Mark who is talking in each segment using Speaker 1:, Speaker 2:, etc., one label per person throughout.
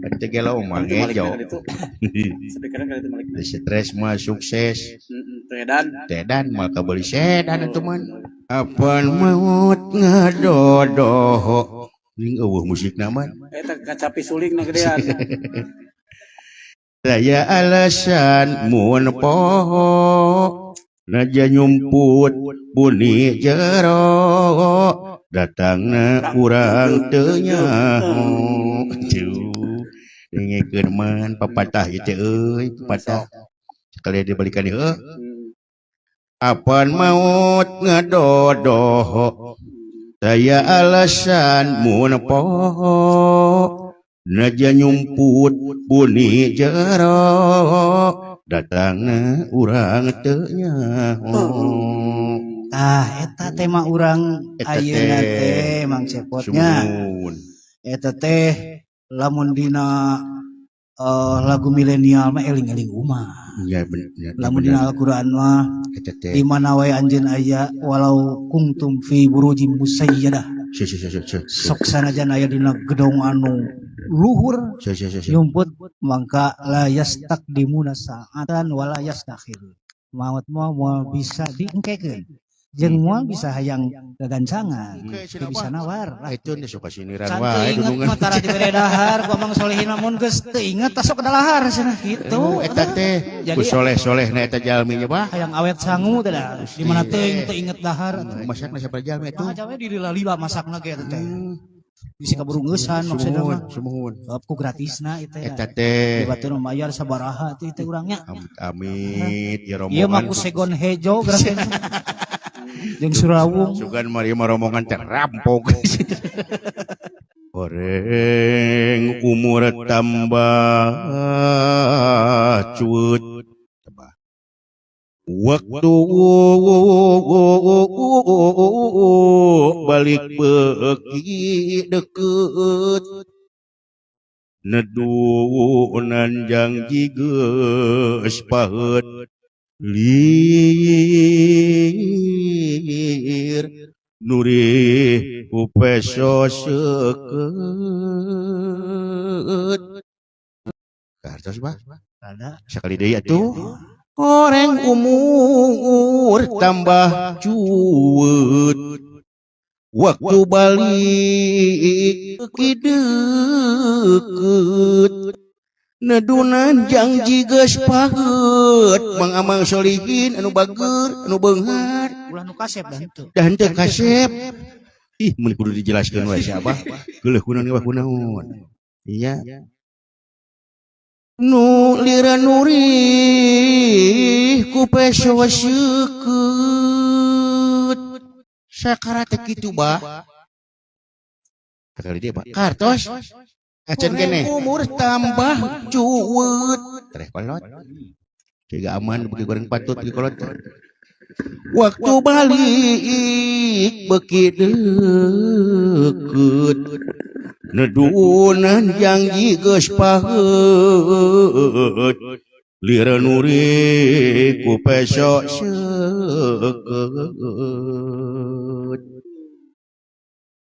Speaker 1: Teu gelo mah ngejo.
Speaker 2: Speakeran kali itu malik.
Speaker 1: Stres mah sukses.
Speaker 2: Heeh, edan.
Speaker 1: Edan mah kabeli sedan atuh man. Apan maut ngadodoho. Ning eueuh musikna mah.
Speaker 2: Eta kacapi suling na gedean.
Speaker 1: Daya alasan mun poho naja nyumput buni jero datangna urang teu nyaho. Dengekeun man papatah ieu teh euy, papatah. Sekali dibalikan heuh. Apan maut ngadodoho daya alasan mun poho naja nyumput buni jero datangna urang teu nyaho.
Speaker 3: Tah eta tema urang ayeuna teh Mang Cepotnya. Eta teh lamun dina lagu milenial mah eling-eling umah.
Speaker 1: Ya, bener.
Speaker 3: Lamun dina Al-Qur'an mah di mana wae anjeun aya walau kuntum fi burujim musayyadah. Sok sanajan aya dina gedong anu luhur nyumput mangka la yastaqdimuna sa'atan wala yastakhir. Maut mah moal bisa diengkekeun. Jeung moal bisa hayang gagancangan, teu bisa nawar.
Speaker 1: Itu nih suka siniran wae
Speaker 3: dunungan. Mah tara dibere dahar ku Amang Solehin mun geus teu inget tasok dalahar cenah kitu.
Speaker 1: Eta teh ku soleh-solehna eta jalmi nya bah.
Speaker 3: Hayang awet sangu teh da. Di mana teuing teu inget dahar.
Speaker 1: Masakna sabar jalmi atuh.
Speaker 3: Mah jalmi dilila-lila masakna ge eta teh. Bisi kaburungusan maksudna mah.
Speaker 1: Sumuhun.
Speaker 3: Sebab ku gratisna itu ya.
Speaker 1: Eta teh.
Speaker 3: Di batur mayar sabaraha teh teh urangnya.
Speaker 1: Amit ya rombongan.
Speaker 3: Ieu mah ku segon hejo gratis. Jeung Surawung.
Speaker 1: Sugan mari mah rombongan teh rampok. Oreng umur tambah cuut. Waktu balik beki deket nedunan janji geus paheut lir nurih ku peso seukeut. Kartos bah sakali deui atuh. Oreng umur tambah cuut waktu balik ki deukeut nedunan janji geus paheut Mang Amang Solihin anu bager anu beunghar
Speaker 3: ulah nu kasep da henteu
Speaker 1: da henteu kasep. Ih mun kudu dijelaskeun wae si Abah geuleuh kunaon wah kunaon iya nu lira nurih ku peso seukeut sakara teh kitu bah sakali deui bah kartos acan keneh umur tambah cueut tereh kolot tiga aman beuki goreng patut beuki kolot waktu balik beuki deukeut nedunan janji geus paheut lira nuri ku peso seukeut.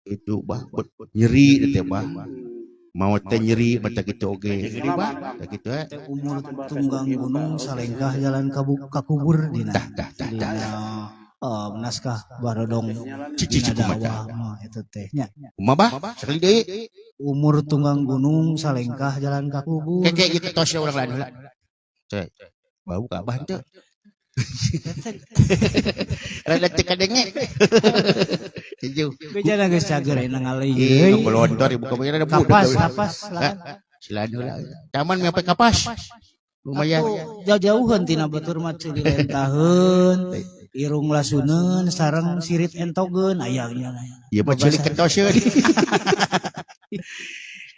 Speaker 1: Itu bah nyeri teh bah maot teh nyeri mata kitu oge bah tah kitu eh
Speaker 3: umur tunggang gunung salengkah jalan ka kubur dina
Speaker 1: tah tah tah tah
Speaker 3: naskah barodong
Speaker 1: cici
Speaker 3: dakwah mah eta teh nya
Speaker 1: kumaha bah sakali deui
Speaker 3: umur tunggang gunung salengkah jalan ka kubur
Speaker 1: keke kitu tos urang lain heula teh bau ka abah teu rada teu kadenge hijau
Speaker 3: bejana geus cager ayeuna ngaleuy
Speaker 1: ieu bolontor ibu kamu ada budak
Speaker 3: kapas kapas
Speaker 1: silahan heula taman mepe kapas lumayan
Speaker 3: jauh-jauhan tina batur mah ceuli lentaheun irung lasuneun sareng sirit entogeun aya nya
Speaker 1: ieu mah ceuli ketosieun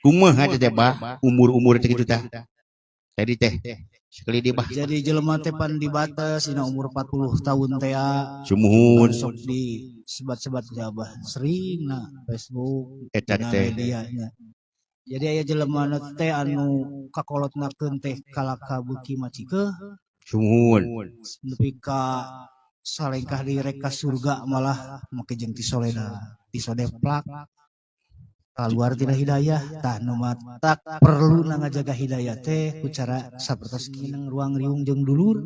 Speaker 1: kumaha teh bah umur-umur teh kitu tah tadi teh sekali dia bah
Speaker 3: jadi jelema teh pan dibatas dina umur 40 tahun teh
Speaker 1: sumuhun
Speaker 3: sok di sebat-sebat jabah sering na Facebook
Speaker 1: eta teh
Speaker 3: medianya jadi aya jelema teh anu kakolotnakeun teh kalaka beuki macikeuh
Speaker 1: sumuhun
Speaker 3: nepi ka salengkah direk ka surga malah make jeung ti soleda ti sodeplak. Keluar tina hidayah tah nu matak perlu ngajaga hidayah teh ku cara sapertos ngineng ruang riung jeung dulur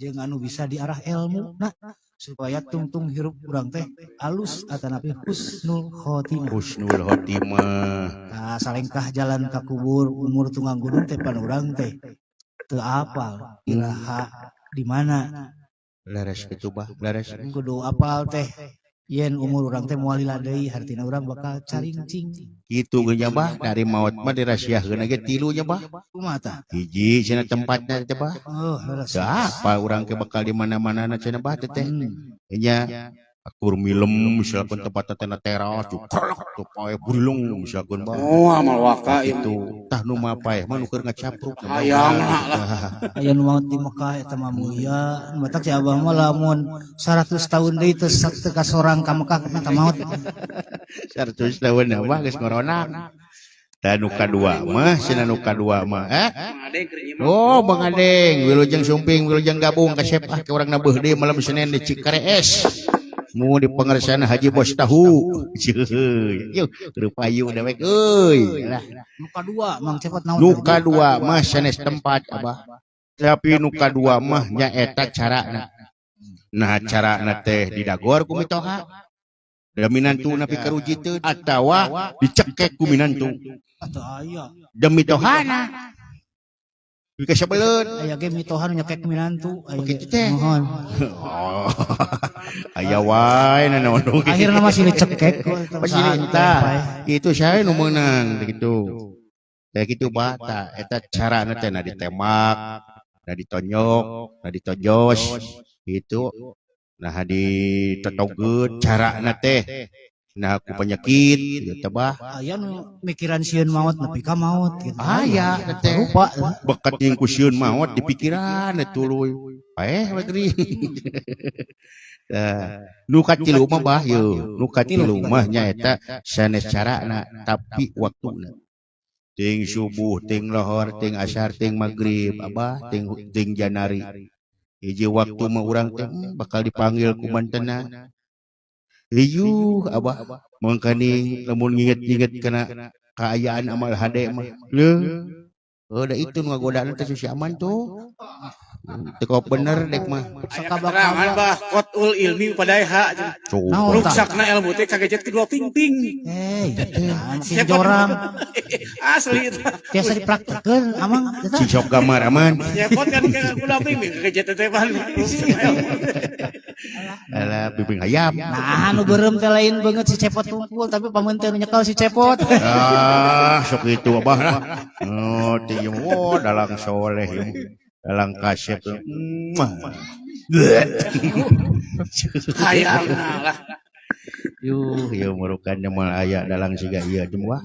Speaker 3: jeung anu bisa diarah ilmu nah supaya tungtung hirup urang teh alus atanapi husnul khotimah.
Speaker 1: Husnul khotimah.
Speaker 3: Tah salengkah jalan ka kubur umur tunggang gunung teh pan urang teh teu apal iraha di mana.
Speaker 1: Laras kitu bah, laras
Speaker 3: kudu apal teh yen umur urang teh moal lila deui hartina urang bakal caringcing.
Speaker 1: Kitu ge nya bah, dari maot mah dirahasiakeun ge tilu nya bah.
Speaker 3: Kumaha tah?
Speaker 1: Hiji cenah tempatna teh bah.
Speaker 3: Oh, leres.
Speaker 1: Teu apal urang ke bakal di mana-mana cenah bah teh. Nya akur milem misalkan tempatna teh na teras cukrek tuh pae bulung misalkan bah.
Speaker 2: Oh, amal waka
Speaker 1: itu. Tah nu mah paeh mah nu keur ngacapruk.
Speaker 2: Hayang lah.
Speaker 3: Aya nu maot di Mekah eta mah mulia. Matak si abah mah lamun 100 tahun deui teu teu kasorang ka Mekah kana ka maot.
Speaker 1: 100 tahun mah geus ngorona. Tah nu kadua mah cenah nu kadua mah eh. Oh, Bang Adeng, wilujeng sumping, wilujeng gabung kasep ah ke urang nabeuh deui malam Senin di Cikarees. Mu di pengersana Haji Bos Tahu. Yeuh, rupayu dewek euy. Lah.
Speaker 3: Nu kadua Mang Cepot naon?
Speaker 1: Nu kadua mah sanes tempat abah. Tapi nu kadua mah nyaeta carana. Nah carana teh didagor ku mitoha. Da minantu napi karujiteun atawa dicekek ku minantu.
Speaker 3: Atuh aya.
Speaker 1: Da mitohana. Bika sabeleun.
Speaker 3: Aya ge mitoha nu nyekek minantu. Aya
Speaker 1: Begitu teh.
Speaker 3: Mohon.
Speaker 1: Oh. Aya wae nanaon oge.
Speaker 3: Akhirna masih dicekek.
Speaker 1: Masih tah. Itu saya nu meunang gitu. Kayak gitu bah tah eta carana teh na ditembak, na ditonyok, na ditojos gitu. Nah ditotogeut carana teh. Nah ku penyakit gitu bah.
Speaker 3: Aya nu mikiran sieun maot nepi ka maot gitu.
Speaker 1: Aya teh.
Speaker 3: Rupa.
Speaker 1: Bekat jeung ku sieun maot di pikiran tuluy. Paeh we geuning. Tah, nu katilu mah bah yeuh, nu katilu mah nyaeta sanes carana tapi waktuna. Ting subuh, ting lohor, ting asar, ting magrib, abah, ting ting janari. Hiji waktu mah urang teh bakal dipanggil ku mantena. Riuh abah, mangkaning lamun nginget-nginget kana kaayaan amal hade mah. Leuh. Oh, da itu nu ngagodaan teh si aman tuh. Teu bener dek mah.
Speaker 2: Keterangan bah qatul ilmi padaiha. Ruksakna ilmu teh kagejet kedua ping-ping.
Speaker 3: Eh, sing jorang.
Speaker 2: Asli eta.
Speaker 3: Biasa dipraktekeun amang eta.
Speaker 1: Cing sok gambar aman.
Speaker 2: Cepot kan kedua ping-ping kagejet teh pan.
Speaker 1: Alah ping-ping hayam.
Speaker 3: Nah, nu beureum teh lain beungeut si Cepot tungkul tapi pameun teh nu nyekel si Cepot.
Speaker 1: Ah, sok itu abah lah. Oh, teh ieu dalang soleh ieu. Dalang kasep.
Speaker 2: Hayang lah.
Speaker 1: Yuh, ieu merukan moal aya dalang siga ieu jeung wah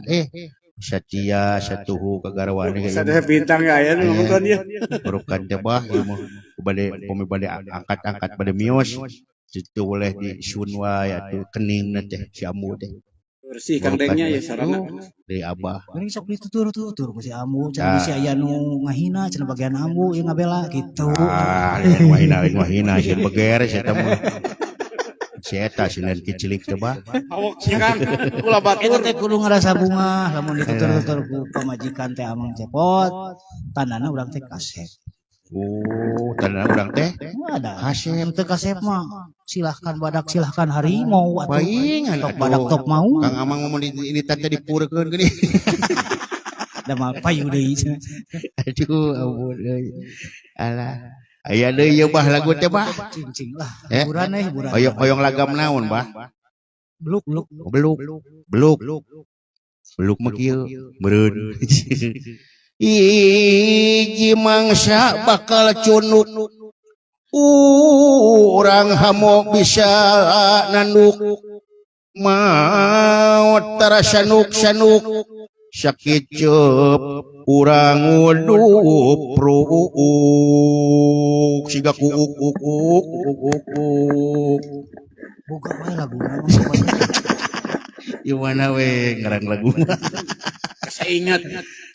Speaker 1: satia satuhu kagarwane ge.
Speaker 2: Sadaya bintang ya aya nu nonton ieu.
Speaker 1: Merukan teh bah ieu mah bade pami bade angkat-angkat bade mios. Situ boleh di sun wae atuh keningna teh si ambu teh.
Speaker 2: Bersih Kang Dengnya ya sarana.
Speaker 1: Deui abah.
Speaker 3: Mending sok ditutur-tutur ku si ambu, cenah bisi aya nu ngahina cenah bagian ambu ieu ngabela gitu.
Speaker 1: Ah, lain ngahina sieun beger sia eta mah. Si eta sieun kicilik teh bah.
Speaker 2: Awak nya Kang, ulah batur.
Speaker 3: Eta teh kudu ngarasa bungah lamun ditutur-tutur ku pamajikan teh amang Cepot, tandana urang teh kasep.
Speaker 1: Oh, tandana urang teh
Speaker 3: ada.
Speaker 1: Kasep
Speaker 3: teu kasep mah silahkan badak silahkan harimau atuh.
Speaker 1: Paingan
Speaker 3: tok badak tok mau.
Speaker 1: Kang Amang ngomong ini teh dipurkeun geuning.
Speaker 3: Da mah payu deui.
Speaker 1: Aduh, ampun euy. Alah. Aya deui ieu bah lagu teh bah.
Speaker 3: Cing-cing lah. Hiburan euy hiburan.
Speaker 1: Hoyong lagam naon bah?
Speaker 3: Beluk beluk.
Speaker 1: Beluk. Beluk. Beluk mah kieu meureun. Iji mangsa bakal cunuk urang hamo bisa nanduk maot tarasanuk-sanuk sakit cep urang ngudup ruuk siga kuuk uk uk uk uk
Speaker 3: boga wae laguna.
Speaker 1: Ieu mana we ngarang lagu.
Speaker 2: Saya ingat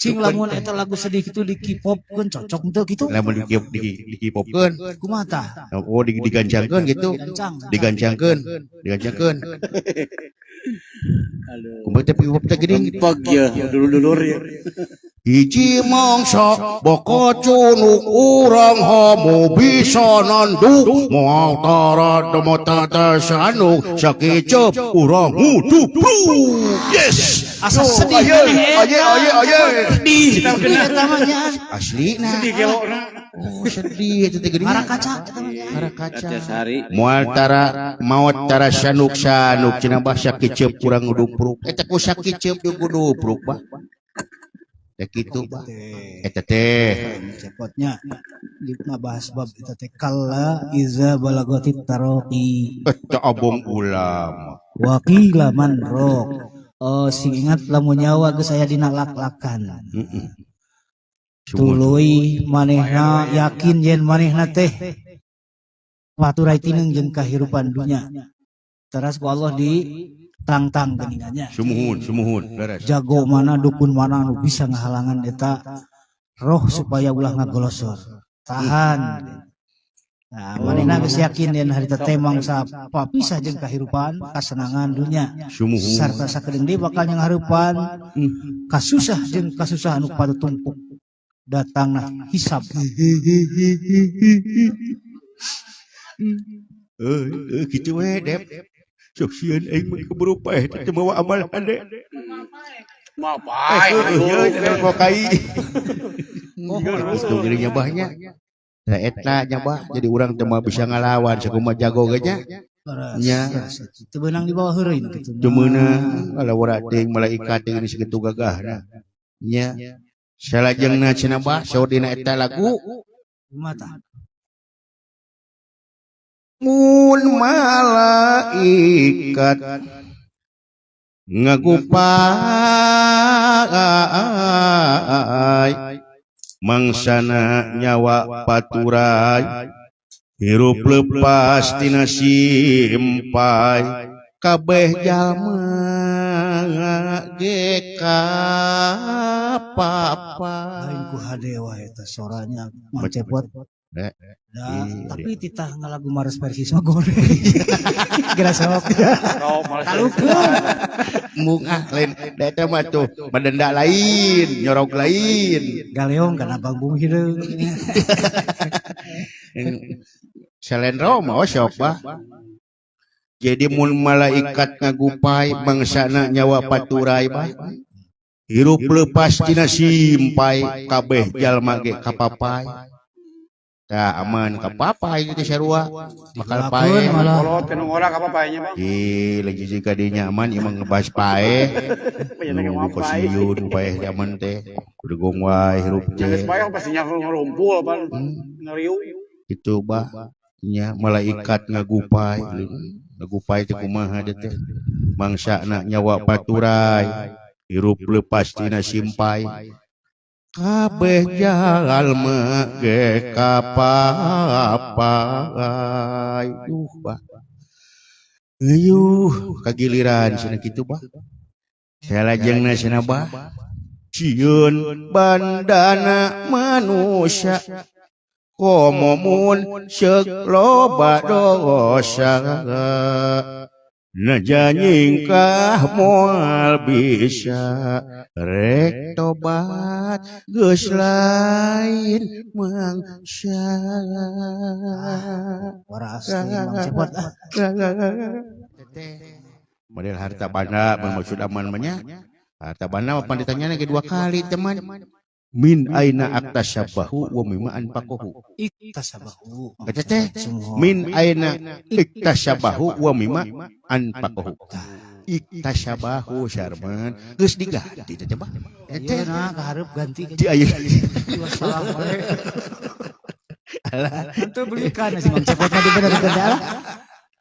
Speaker 3: cing lamun eta lagu sedih kitu di K-pop-keun cocok henteu kitu.
Speaker 1: Lamun di K-pop-keun
Speaker 3: kumaha tah?
Speaker 1: Oh, digancangkeun gitu. Digancangkeun, digancangkeun.
Speaker 2: Aduh.
Speaker 1: Kumaha teh piwop teh geuning?
Speaker 2: Peg ya, dulur-dulur ya.
Speaker 1: Hiji mangsa boko cunuk urang homo bisa nanduk moal tara demota tasanuk sakiceup urang ngudubruk. Yes.
Speaker 3: Asa sedih
Speaker 1: Aye aye aye aye.
Speaker 3: Sedih eta mah nya.
Speaker 1: Aslina.
Speaker 2: Sedih kelokna.
Speaker 1: Oh sedih eta teh geuning.
Speaker 3: Marakaca eta mah nya.
Speaker 1: Marakaca.
Speaker 2: Sari.
Speaker 1: Moal tara maot tara sanuk sanuk cenah bah sakiceup urang ngudubruk. Eta ku sakiceup jeung ngudubruk bah. Teh kitu bah. Eta teh
Speaker 3: Cepotnya ngabahas bab eta teh kalla iza balagatit taraqi
Speaker 1: eta abong ulama.
Speaker 3: Wa qila man raq. Oh sing ingat lamun nyawa geus aya dina lak-lakan.
Speaker 1: Heeh.
Speaker 3: Tuluy manehna yakin yen manehna teh paturai tineung jeung kahirupan dunya. Teras ku Allah di tangtang geuningannya.
Speaker 1: Sumuhun, sumuhun, leres.
Speaker 3: Jago mana dukun mana anu bisa ngahalangan eta roh supaya ulah ngagolosor. Tahan. Nah, manehna geus yakin yen harita teh mangsa papisah jeung kahirupan, kasenangan dunya.
Speaker 1: Sumuhun.
Speaker 3: Sarta sakedeung deui bakal nyanghareupan kasusah jeung kasusah anu patutumpuk. Datangna hisab.
Speaker 1: Kitu we, Dep. Sok sieun aing mah keburu paeh teh mawa amal hade.
Speaker 2: Mah paeh.
Speaker 1: Kok kai. Itu geuning nyabahnya. Nah eta nyabah jadi urang teh mah bisa ngalawan sakumaha jago ge nya. Nya.
Speaker 3: Teu beunang di bawah heureuy kitu.
Speaker 1: Teu meunang kalawara teuing malaikat teh geus kitu gagahna. Nya. Salajengna cenah bah saur dina eta lagu
Speaker 3: mata.
Speaker 1: Mun malaikat ngagupai mangsana nyawa paturai hirup lepas tina simpai kabeh jalma ge kapapai.
Speaker 3: Lain ku hadewa eta soranya Mang Cepot. Nah, tapi titah ngalagu Mares Persis mah goreng. Geura sok. Kalukeun.
Speaker 1: Mung ah lain da eta mah tuh madenda lain, nyorok lain.
Speaker 3: Galeong kana banggung hideung.
Speaker 1: Salendro mah sok bah. Jadi mun malaikat ngagupai bangsana nyawa paturai bah. Hirup lepas tina simpai kabeh jalma ge kapapai. Tah aman kapapai gitu sarua bakal pae.
Speaker 2: Kolot kanu ngora kapapainya Bang.
Speaker 1: Ih lagi jeung ka dinya aman ieu mah ngebahas pae. Nu kosieun pae zaman teh. Kudu wae hirup teh.
Speaker 2: Geus pae pasti nya ngurumpul pan. Ngariung.
Speaker 1: Kitu bah nya malaikat ngagupai. Ngagupai teh kumaha teh. Mangsana nyawa paturai. Hirup lepas tina simpai. Kabeh jalma ge kapapai. Duh bah. Ayuh kagiliran cenah kitu bah. Salajengna cenah bah. Sieun bandana manusia komo mun seuk loba dosa. Naja nyingkah moal bisa rek tobat geus lain mangsa.
Speaker 3: Waras Mang Cepot ah.
Speaker 1: Model harta banda bermaksud aman mah nya. Harta banda mah pan ditanya ge dua kali teman. Min aina aktasabahu wa mimma anfaqahu.
Speaker 3: Iktasabahu.
Speaker 1: Eta teh min aina iktasabahu wa mimma anfaqahu. Iktasabahu Syarman geus diganti teh bah.
Speaker 3: Eta nah kahareup ganti
Speaker 1: di ayeuna.
Speaker 3: Alah, teu belikan si Mang Cepot mah dibenerkeun teh alah.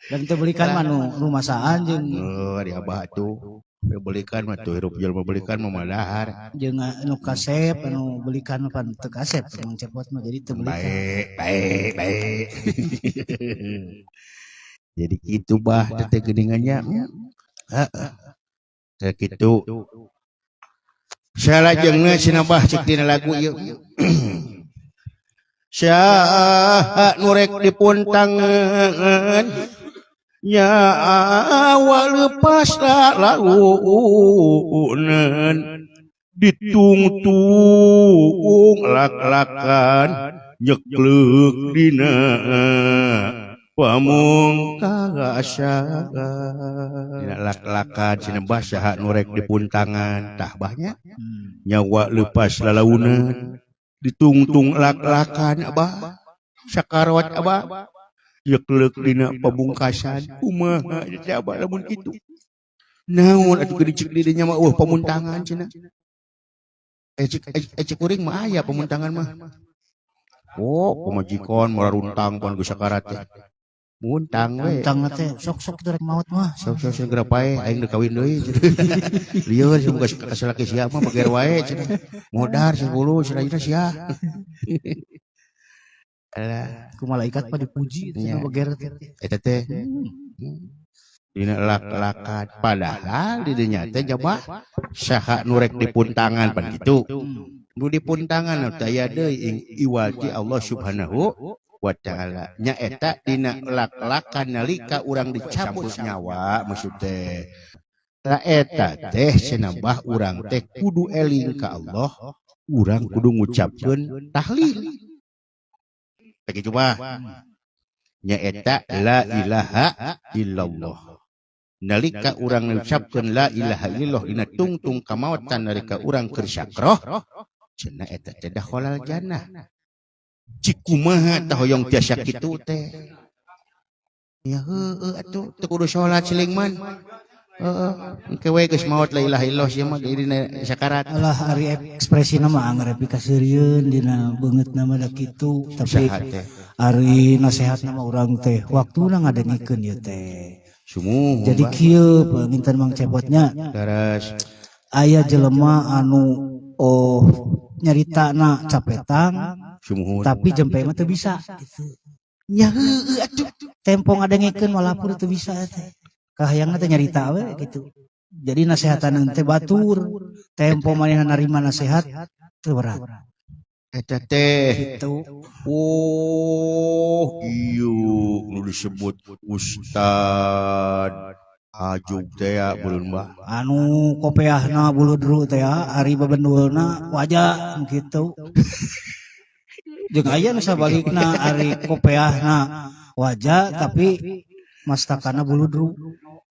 Speaker 3: Dan teu belikan mah nu rumasaan jeung
Speaker 1: oh di abah tuh. Belikan mah tuh hirup jelema belikan mah madahar.
Speaker 3: Jeung anu kasep anu belikan mah pan teu kasep Mang Cepot mah jadi teu belikan.
Speaker 1: Baik, baik, baik. Jadi kitu bah teh geuningannya. Heeh. Teh kitu. Salajengna cenah bah cek dina lagu ieu. Saha nu rek dipun tangan Nyawa lepas launan ditungtung lak-lakan nyeklek dina pamungkasan dina lak-lakan cenah bah saha nu rek dipuntangan tah bahnya nyawa lepas lalaunan ditungtung lak-lakan abah sakarot abah nyeklek dina pamungkasan kumaha teh abah lamun kitu naon atuh geuning cek di dinya mah eueuh pamuntangan cenah cek kuring mah aya pamuntangan mah. Oh, pamajikan mararuntang pan geus sakarat teh. Muntang we.
Speaker 3: Muntang teh sok-sok rek maot mah.
Speaker 1: Sok-sok sing geura paeh aing deuk kawin deui. Lieur sia boga kasalaki sia mah bager wae cenah. Modar 10 cenah sia. Alah,
Speaker 3: ku malaikat mah dipuji cenah bager teh.
Speaker 1: Eta teh. Dina lak-lakan padahal di dinya teh jabah saha nu rek dipuntangan pan kitu. Nu dipuntangan teh aya deui ing iwal ti Allah Subhanahu wa taala. Nya eta dina lak-lakan nalika urang dicabut nyawa maksud teh. La eta teh cenah bah urang teh kudu eling ka Allah, urang kudu ngucapkeun tahlil. Teh kitu bah. Nya eta la ilaha illallah. Nalika urang ngucapkeun la ilaha illallah dina tungtung kamaotan nalika urang keur sakroh cenah eta teh dakhalal jannah. Cik kumaha tah hoyong tiasa kitu teh. Ya heueuh atuh teu kudu salat siling man. Heeh, engke we geus maot la ilaha illallah sia mah dina sakarat.
Speaker 3: Alah ari ekspresina mah anggar pikaseurieun dina beungeutna mah da kitu tapi ari nasehatna mah urang teh waktuna ngadengikeun ieu teh.
Speaker 1: Sumuh,
Speaker 3: jadi kieu panginten Mang Cepotnya.
Speaker 1: Leres.
Speaker 3: Aya jelema anu oh nyaritana capetang,
Speaker 1: sumuhun.
Speaker 3: Tapi jempe mah teu bisa gitu.
Speaker 1: Nya heueuh atuh.
Speaker 3: Tempo ngadengikeun malapur teu bisa teh. Kahayangna teh nyarita we gitu. Jadi nasehatan teh batur, tempo manehna narima nasehat teu berat.
Speaker 1: Eta teh
Speaker 3: gitu.
Speaker 1: Oh, ieu nu disebut ustad ajug teh ya belum bah.
Speaker 3: Anu kopeahna buludru teh ya, ari babendulna wajah gitu. Jeung aya nu sabalikna ari kopeahna wajah tapi mastakana buludru.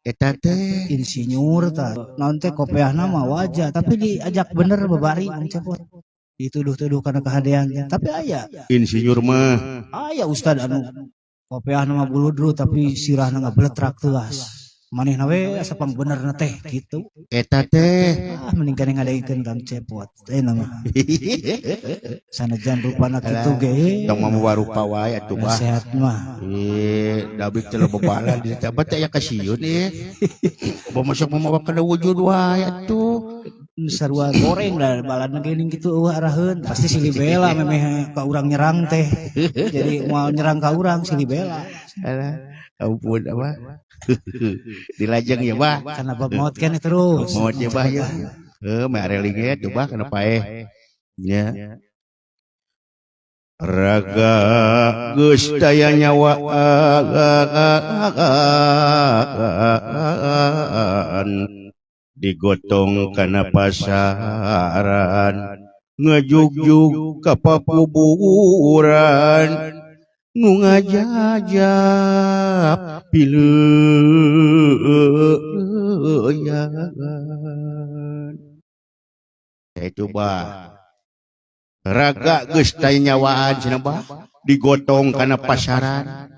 Speaker 1: Eta teh
Speaker 3: insinyur tah. Naon teh kopeahna mah wajah tapi diajak bener babari Mang Cepot. Dituduh-tuduh karena kehadean tapi aya
Speaker 1: insinyur mah
Speaker 3: aya ustad anu kopeahna mah buludru tapi sirahna ngabeletrak teuas manehna we asa pangbenerna teh kitu
Speaker 1: eta teh
Speaker 3: ah mending kene ngadengikeun Kang Cepot teh mah sanajan rupana kitu ge
Speaker 1: tong mah rupa wae atuh bah
Speaker 3: nasehat mah
Speaker 1: dabik teh bebalan di teh teh aya kasieun ieu bamasuk mah kana wujud wae atuh
Speaker 3: sarua goreng lah balana geuning kitu eueuh araheun pasti silih bela memeh ka urang nyerang teh jadi moal nyerang ka urang silih bela
Speaker 1: alah ampun apa dilajeng ya bah
Speaker 3: kana bab maot keneh terus
Speaker 1: maot ya bah ya heuh meh areling ge tuh bah kana paeh nya raga geus daya nyawaan digotong kana pasaran ngajugjug ka pakuburan nu ngajajab pileuyan. Itu bah raga geus taya nyawaan cenah bah digotong kana pasaran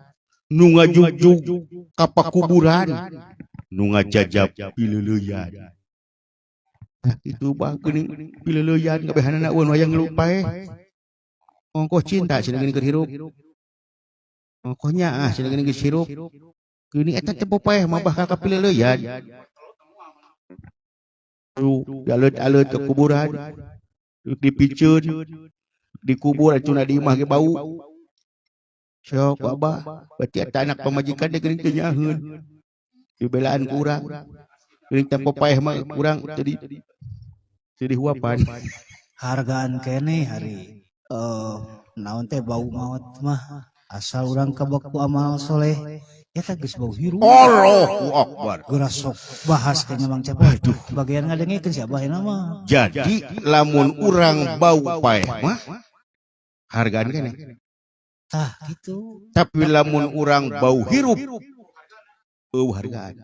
Speaker 1: nu ngajugjug ka pakuburan nu ngajajab pileuleyan. Itu bah geuning pileuleyan kabehanana eueun wayang lupae. Ongkoh cinta cenah geuning keur hirup. Ongkohnya ah cenah geuning geus hirup. Geuning eta teh popaeh mah bakal ka pileuleyan. Dialeut-aleut ke kuburan, dipiceun, dikubur atuh di imah ge bau. Sok abah, berarti eta anak pamajikan teh geuning teu nyaheun. Dibelaan ku urang. Geuning teh popaeh mah urang teu dihuapan.
Speaker 3: Hargaan keneh hari naon teh bau maot mah asal urang kabak ku amal soleh Eta geus bau hirup.
Speaker 1: Allahu Akbar.
Speaker 3: Geura sok bahas teh nya Mang Cepot.
Speaker 1: Aduh.
Speaker 3: Bagian ngadengekeun si Abah mah.
Speaker 1: Jadi lamun urang bau paeh mah hargaan keneh.
Speaker 3: Tah kitu.
Speaker 1: Tapi lamun urang bau hirup eueuh hargaan.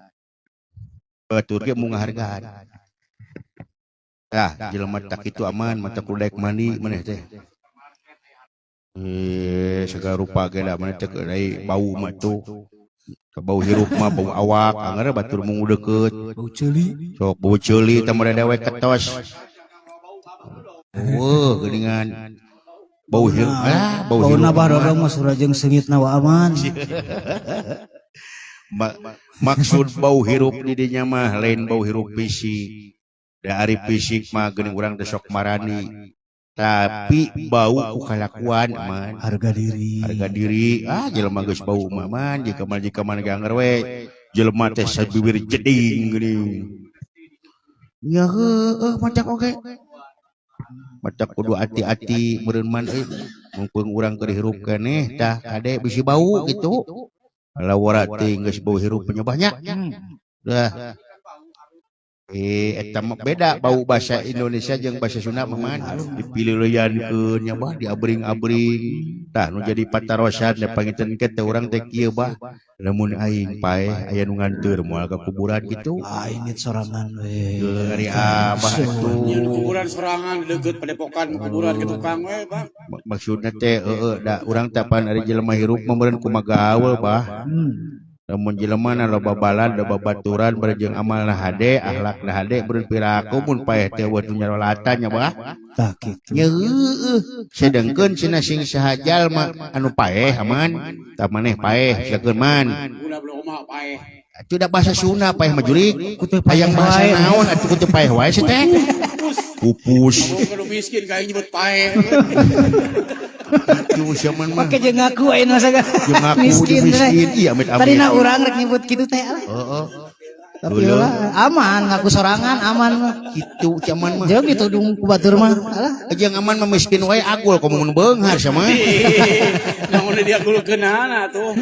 Speaker 1: Batur ge mun ngahargaan. Tah jelema tak kitu aman mata kudu daek mandi maneh teh. Segala rupa ge da maneh teh deui bau mah tuh. Bau hirup mah bau awak anggar batur mung deukeut.
Speaker 3: Bau ceuli.
Speaker 1: Sok bau ceuli teh mere dewek ketos. Eueuh geuningan. Bau hirup ah bau hirup.
Speaker 3: Bauna bah dodong mah surah jeung seungitna wa aman.
Speaker 1: Maksud bau hirup di dinya mah lain bau hirup fisik. Da ari fisik mah geuning urang teh sok marani. Tapi bau ku kalakuan man.
Speaker 3: Harga diri.
Speaker 1: Harga diri. Ah jelema geus bau mah man jika man ge anger we. Jelema teh sabibir jeding geuning. Nya heueuh macak oge. Macak kudu ati-ati meureun man euy. Mumpung urang keur hirup keneh tah kade bisi bau kitu. Lawara teh geus bau hirup penyebahnya. Dah. Eta mah beda bau bahasa Indonesia jeung bahasa Sunda mah man. Dipileuleyankeun nya bah diabring-abring. Tah nu jadi patarosan da pangiten ke teh urang teh kieu bah. Lamun aing paeh aya nu nganteur moal ka kuburan kitu.
Speaker 3: Aing sorangan we.
Speaker 1: Ari abah atuh.
Speaker 2: Kuburan sorangan deukeut padepokan kuburan ke tukang we bah.
Speaker 1: Maksudna teh heueuh da urang teh pan ari jelema hirup mah meureun kumaha gaul bah. Lamun jelema na loba balad loba baturan bari jeung amalna hade akhlakna hade meureun piraku mun paeh teh eueuh nu nyarolatan nya bah.
Speaker 3: Tah kitu.
Speaker 1: Nya heueuh sedengkeun cenah sing saha jalma anu paeh aman tah maneh paeh siakeun man. Atuh da bahasa Sunda paeh mah jurik. Hayang bahasa naon atuh kutu paeh wae sia teh. Pupus.
Speaker 2: Kudu miskin ka nyebut paeh.
Speaker 1: Itu siaman mah.
Speaker 3: Make jeung ngaku ayeuna sagala.
Speaker 1: Jeung ngaku miskin. Iya amit amit.
Speaker 3: Tadina urang rek nyebut kitu teh lah.
Speaker 1: Heeh.
Speaker 3: Tapi lah aman ngaku sorangan aman mah.
Speaker 1: Kitu caman mah.
Speaker 3: Jeung ditudung ku batur mah. Alah.
Speaker 1: Jeung aman mah miskin wae agul komo mun beunghar sama.
Speaker 2: Naon diagulkeunana atuh.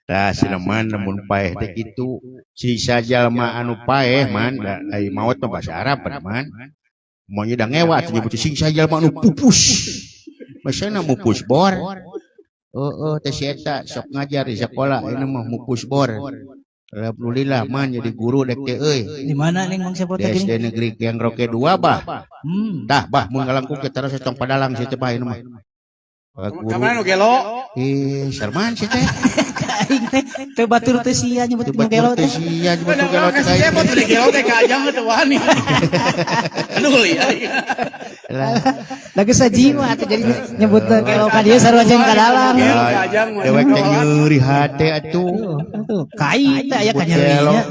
Speaker 1: Tah sineman lamun paeh teh kitu. Sisa jalma anu paeh man da ai maot mah bahasa Arab man. Monya da ngewa atuh nyebut sing sajalma anu pupus. Masana mupus bor. Heeh teh si eta sok ngajar di sekolah ayeuna mah mupus bor. Alhamdulillah man jadi guru dek teh euy.
Speaker 3: Di mana ning Mang Cepot teh?
Speaker 1: SD Negeri Kiang Roke 2 bah. Tah bah mun ngalangkung ke taros tong padalang si teh bah ayeuna mah.
Speaker 2: Ka mana nu gelo?
Speaker 1: Ih, sarman si teh.
Speaker 3: Aing teh teu batur teh sia nyebut nu gelo teh.
Speaker 1: Sia nyebut nu gelo teh.
Speaker 2: Cepot teh gelo teh ka ajang teu wani. Aduh lieur.
Speaker 1: Lah,
Speaker 3: lagi sajiwa atuh jadi nyebut gelo ka dieu sarua jeung ka dalam.
Speaker 1: Dewek teh nyeri hate atuh.
Speaker 3: Kai teh aya ka nyerinya.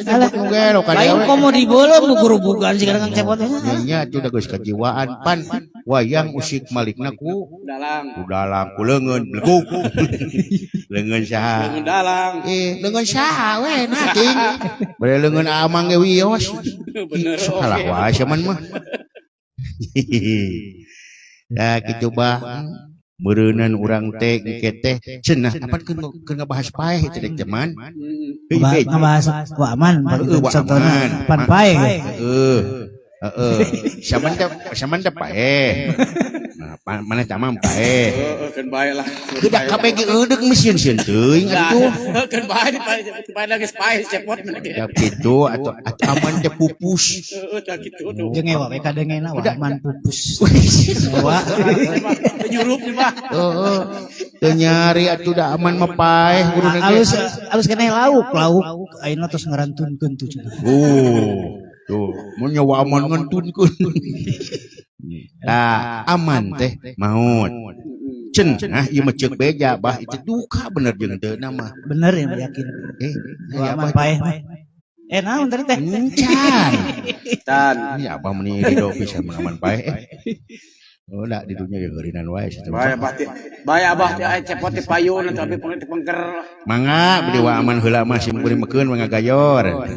Speaker 1: Alah nu gelo ka
Speaker 3: Lain komo dibeuleum nu gurubugan si Kang Cepot teh.
Speaker 1: Nya atuh da geus kajiwaan pan wayang usik malikna ku
Speaker 2: dalang.
Speaker 1: Ku dalang ku leungeun belegug. Leungeun saha?
Speaker 2: Leungeun dalang.
Speaker 1: Leungeun saha we nah ting. Bade leungeun amang ge wios.
Speaker 2: Bener.
Speaker 1: Salah wae saman mah. Nah kitu bah meureunan urang teh engke teh cenah apan keur ngabahas paeh teh dek teman.
Speaker 3: Ngabahas wa aman contohna pan paeh.
Speaker 1: Heeh. Heeh. Saman teh paeh. Nah, maneh tamam paeh.
Speaker 2: Heeh, keun bae lah.
Speaker 1: Kedah kabeh ge eudeuk mesin-sieun teuing atuh.
Speaker 2: Keun bae paeh geus paeh cepot mah ge.
Speaker 1: Ya kitu atuh aman teh pupus.
Speaker 2: Heeh, tah kitu.
Speaker 3: Jeung ewa we kadengena wa aman pupus. Ewa.
Speaker 2: Teu nyurup nih mah.
Speaker 1: Heeh. Teu nyari atuh da aman mah paeh guruna ge.
Speaker 3: Alus alus keneh lauk, lauk ayeuna tos ngarantunkeun tuh cenah.
Speaker 1: Oh. Tuh, mun nyawa aman ngantunkeun. Nah, aman teh maut. Cenah ieu mah ceuk beja bah itu duka bener jeung teu mah.
Speaker 3: Bener ya yakin.
Speaker 1: Ya
Speaker 3: aman paeh mah. Naon tadi teh?
Speaker 1: Encan.
Speaker 2: Tan.
Speaker 1: Ya abah meuni ridho pisan mun aman paeh. Oh, da di dunya ge geurinan wae situ.
Speaker 2: Bae abah teh. Bae abah teh aya cepot teh payun tapi pengker.
Speaker 1: Mangga beli wa aman heula mah sim kuring mekeun mangga gayor.